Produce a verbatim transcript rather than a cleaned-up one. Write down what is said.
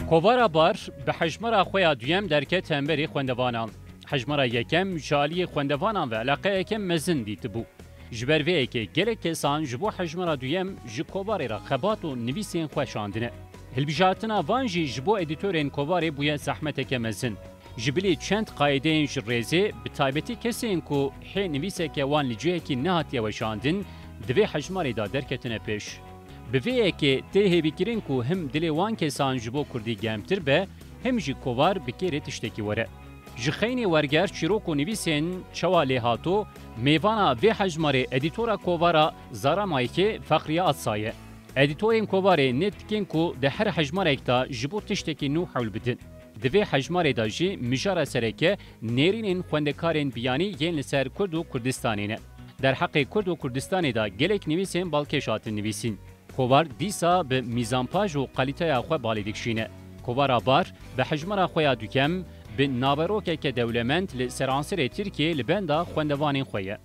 Kovara Bar bi hejmara xwe ya duyem derket hemberî xwendevanan. Hejmara yekem ji aliyê xwendevanan ve eleqeyeke mezin dîtibû. Ji ber vê yekê gelek kesan ji bo hejmara duyem ji kovarê re xebat û nivîsên xwe şandine. Hilbijartina van jî ji bo edîtorên kovarê bûye zehmeteke mezin. Ji bilî çend qaîdeyên ji rêzê, bi taybetî kesên ku hê nivîseke wan li cihekî nehatiye weşandin, di vê hejmarê de derketine pêş. Bi vê yekê tê hêvîkirin ku him dilê wan kesan ji bo kurdî germtir be, him jî kovar bi kêrê tiştekî were. Ji xeynê werger çîrok û nivîsên çawa lê hato, mêvana vê hejmarê edîtora kovara Zara Mayikê Fexriye Atsa ye. Edîtorên kovarê nêdikin ku di her hejmarek de ji bo tiştekî nû hewl bidin. Di vê hejmarê de jî mijara sereke nêrînên xwendekarên biyanî yên li ser Kurd û Kurdistanê ne. Derheqê Kurd û Kurdistanê de gelek nivîsên balkêş hatin nivîsîn. Kovar dîsa bi mîzanpaj û kalîteya xwe balê dikişîne. Kovara Bar bi hejmara xwe ya dukem, bi naverokeke dewlemend li seranserê Tirkiyê li benda xwendevanên xwe ye.